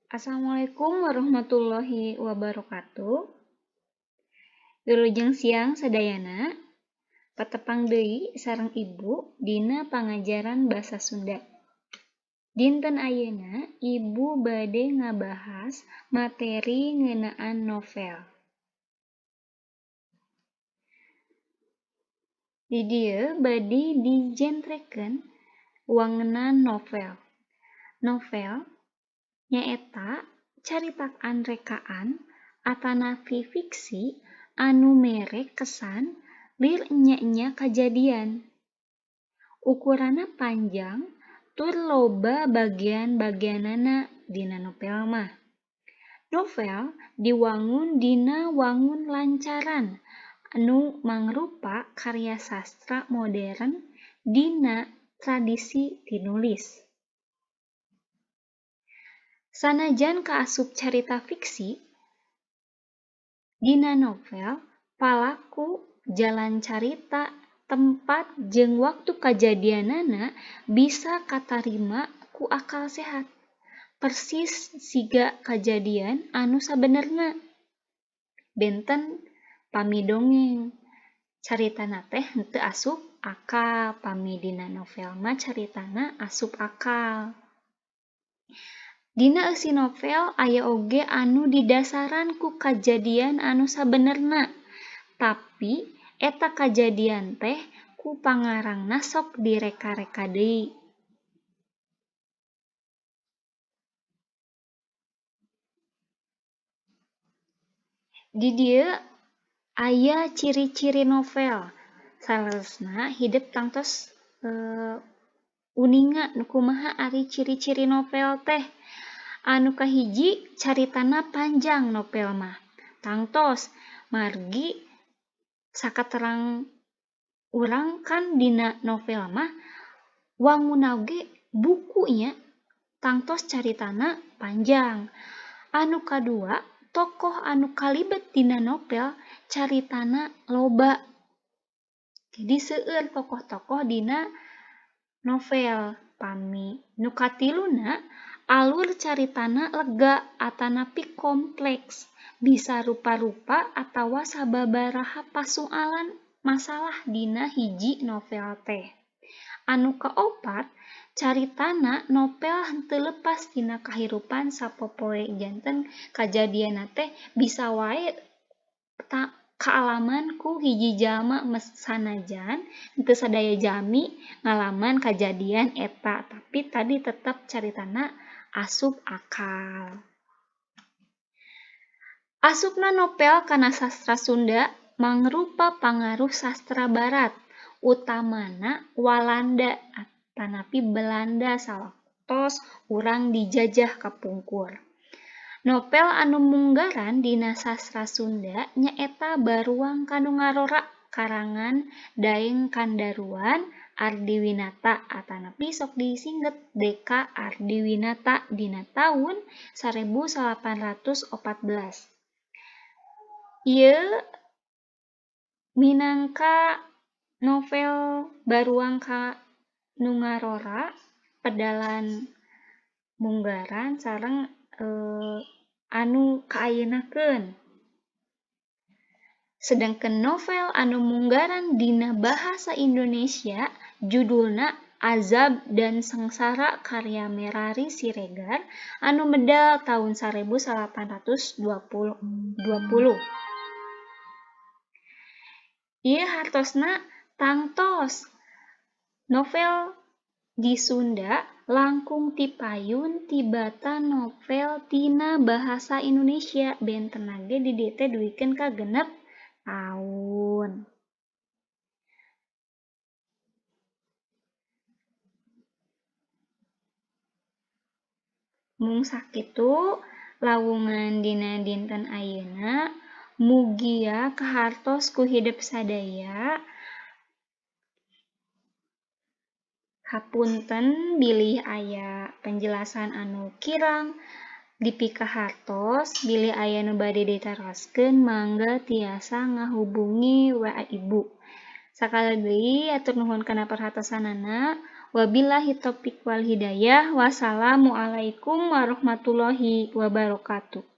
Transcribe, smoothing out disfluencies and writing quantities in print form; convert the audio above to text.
Assalamualaikum warahmatullahi wabarakatuh. Wilujeng siang sadayana. Patepang deui sareng Ibu dina pangajaran basa Sunda. Dinten ayeuna Ibu bade ngabahas materi ngeunaan novel. Di dieu bade dijentrekeun wangenan novel. Novel nyaeta caritakan rekaan atanapi fiksi anu mere kesan lir enya-enya kajadian. Ukuranna panjang tur loba bagian-bagianana dina novel mah. Novel diwangun dina wangun lancaran anu mangrupa karya sastra modern dina tradisi tinulis. Sanajan kaasup carita fiksi, dina novel palaku, jalan carita, tempat jeung waktu kajadianana bisa katarima ku akal sehat, persis siga kajadian anu sabenerna. Benten pami dongeng, caritana teh henteu asup akal, pami dina novel mah caritana asup akal. Dina eusi novel aya oge anu didasaran ku kajadian anu sabenerna, tapi eta kajadian teh ku pangarangna sok direka-reka deui. Di dieu aya ciri-ciri novel. Saleresna hidep tangtos uninga nu kumaha ari ciri-ciri novel teh. Anu kahiji caritana panjang novel mah. Tangtos margi sakaterang urang kan dina novel mah wangunna oge bukunya tangtos caritana panjang. Anu kadua, tokoh anu kalibet dina novel caritana loba. Jadi seueur tokoh-tokoh dina novel. Pami nu katiluna, alur caritana lega atanapi kompleks, bisa rupa-rupa atawa sababaraha pasualan masalah dina hiji novel teh. Anu kaopat, caritana novel henteu lepas tina kahirupan sapopoe, janten kajadianna teh bisa wae kaalaman ku hiji jalma sanajan henteu sadaya jalmi ngalaman kajadian eta, tapi tadi tetep caritana asup akal. Asupna novel kana sastra Sunda mangrupa pangaruh sastra Barat, utamana Walanda atanapi Belanda sawaktos urang dijajah kapungkur. Novel anu munggaran dina sastra Sunda nyaeta Baruang Kanu Ngarora karangan Daeng Kandaruan Ardiwinata atanapi sok disingget DK Ardiwinata dina taun 1814. Ieu minangka novel Baruang Kanu Ngarora pedalan munggaran sareng anu kaayeunakeun. Sedangkan novel anu munggaran dina bahasa Indonesia judulna Azab dan Sengsara karya Merari Siregar anu medal taun 1820. Ieu hartosna tangtos novel di Sunda langkung tipayun tibatan novel tina bahasa Indonesia, bentenna ge di dieu teh duikeun ka 6 taun. Mung sakitu lawungan dina dinten ayeuna, mugia kahartos ku hidep sadaya. Hapunten bilih aya penjelasan anu kirang dipikahartos, bilih aya nu bade ditaroskeun mangga tiasa ngahubungi WA Ibu. Sakali deui atur nuhun kana perhatosanana. Wabillahi taufiq wal hidayah. Wassalamualaikum warahmatullahi wabarakatuh.